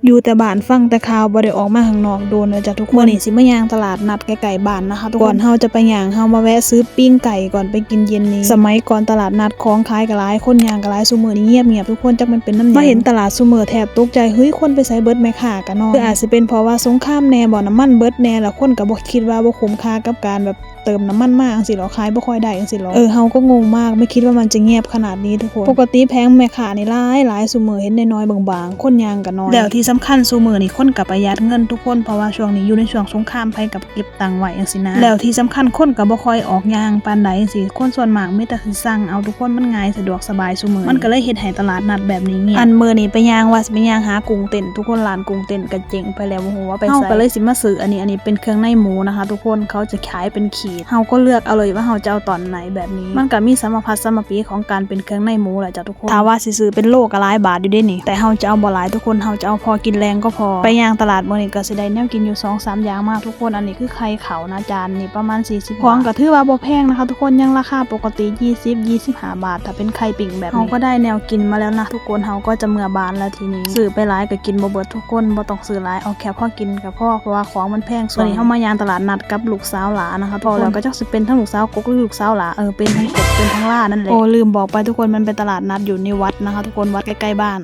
ຢູ່ແຕ່ບ້ານຟັງແຕ່ຂ່າວ ບໍ່ໄດ້ອອກມາຂ້າງນອກດົນແລ້ວຈ້ະທຸກຄົນ. ມື້ນີ້ຊິມາຍ່າງຕະຫຼາດນັດໃກ້ໆບ້ານນະຄະທຸກຄົນ. ກ່ອນເຮົາຈະໄປຍ່າງ ເຮົາມາແວະຊື້ປີ້ງໄກ່ກ່ອນໄປກິນເຢັນນີ້. ສະໄໝກ່ອນຕະຫຼາດນັດຂອງຂາຍກໍຫຼາຍ ຄົນຍ່າງກໍຫຼາຍ. ຊຸມື້ນີ້ງຽບໆທຸກຄົນ ຈັກແມ່ນເປັນນຳຫຍັງ. ມາເຫັນຕະຫຼາດຊຸມື້ແທບຕົກໃຈ ເຮີ້ຍ ຄົນໄປໃສເບິດ ແມ່ຄ້າກໍນ້ອຍ. ຄືອາດຊິເປັນເພາະວ່າສົງຄາມແດ່ບໍ ນ້ຳມັນເບິດແດ່ ແລ້ວຄົນກໍບໍ່ ຄິດວ່າບໍ່ຄຸ້ມຄ່າກັບການແບບ ເຕີມນ້ຳມັນມາຈັ່ງຊີ້ເລາະ ຂາຍບໍ່ຄ່ອຍໄດ້ຈັ່ງຊີ້ເລາະ. ເອີ ເຮົາກໍງົງມາກ ບໍ່ຄິດວ່າມັນຈະງຽບຂະໜາດນີ້ທຸກຄົນ. ປົກກະຕິແຜງແມ່ຄ້ານີ້ຫຼາຍໆ ຊຸມື້ເຫັນນ້ອຍໆບາງໆ ຄົນຍ່າງກໍນ້ອຍ. ແລ້ວທີ່ສຳຄັນຊຸມື້ນີ້ຄົນກໍປະຢັດເງິນທຸກຄົນ ເພາະວ່າຊ່ວງນີ້ຢູ່ໃນຊ່ວງສົງຄາມ ໃຜກໍເກັບຕັງໄວ້ຈັ່ງຊີ້ນະ. ແລ້ວທີ່ສຳຄັນຄົນກໍບໍ່ຄ່ອຍອອກຍ່າງປານໃດຈັ່ງຊີ້ ຄົນສ່ວນມາກມີແຕ່ຊິສັ່ງເອົາທຸກຄົນ ມັນງ່າຍສະດວກສະບາຍຊຸມື້ ມັນກໍເລີຍເຮັດໃຫ້ຕະຫຼາດນັດແບບນີ້ງຽບ. ອັນມື້ນີ້ໄປຍ່າງວ່າຊິໄປຍ່າງຫາກຸ້ງເຕັ້ນ ທຸກຄົນ ຮ້ານກຸ້ງເຕັ້ນກໍເຈັງໄປແລ້ວ ບໍ່ຮູ້ວ່າໄປໃສ. ເຮົາກໍເລີຍຊິມາຊື້ອັນນີ້ ອັນນີ້ເປັນເຄື່ອງໃນໝູນະຄະທຸກຄົນ ເຂົາຈະຂາຍເປັນຂີດ ເຮົາກໍເລືອກເອົາເລີຍວ່າເຮົາຈະເອົາຕອນໃດແບບນີ້. ມັນກໍມີສຳມະພັດສຳມະປີຂອງການເປັນເຄື່ອງໃນໝູແຫຼະຈ້ະທຸກຄົນ. ຖ້າວ່າຊິຊື້ເປັນໂລກໍຫຼາຍບາດຢູ່ເດນີ້ ແຕ່ເຮົາຈະເອົາບໍ່ຫຼາຍທຸກຄົນ ເຮົາຈະເອົາພໍກິນແລງກໍພໍ. ໄປຍ່າງຕະຫຼາດມື້ນີ້ກໍຊິໄດ້ແນວກິນຢູ່ສອງສາມຢ່າງມາທຸກຄົນ. ອັນນີ້ຄືໄຂ່ເຂົ້ານະ ຈານນີ້ປະມານສີ່ສິບ ຂອງກໍຖືວ່າບໍ່ແພງນະຄະທຸກຄົນ ຍັງລາຄາປົກກະຕິ ຊາວ ຊາວຫ້າບາດ ຖ້າເປັນໄຂ່ປີ້ງແບບນີ້. ເຮົາກໍໄດ້ແນວກິນມາແລ້ວນະທຸກຄົນ ເຮົາກໍຈະເມືອບ້ານແລ້ວທີນີ້. ຊື້ໄປຫຼາຍກໍກິນບໍ່ເບິດທຸກຄົນ ບໍ່ຕ້ອງຊື້ຫຼາຍ ເອົາແຄ່ພໍກິນກໍພໍ ເພາະວ່າຂອງມັນແພງ. ມື້ນີ້ເຮົາມາຍ່າງຕະຫຼາດນັດກັບລູກສາວຫຼ້ານະຄະທຸກຄົນ ແລ້ວກໍຈັກຊິເປັນທັງລູກສາວກົກ ຫຼືລູກສາວຫຼ້າ ເອີ ເປັນທັງກົກເປັນທັງຫຼ້ານັ້ນແຫຼະ. ໂອ້ ລືມບອກໄປທຸກຄົນ ມັນເປັນຕະຫຼາດນັດຢູ່ໃນວັດນະຄະທຸກຄົນ ວັດໃກ້ໆບ້ານ.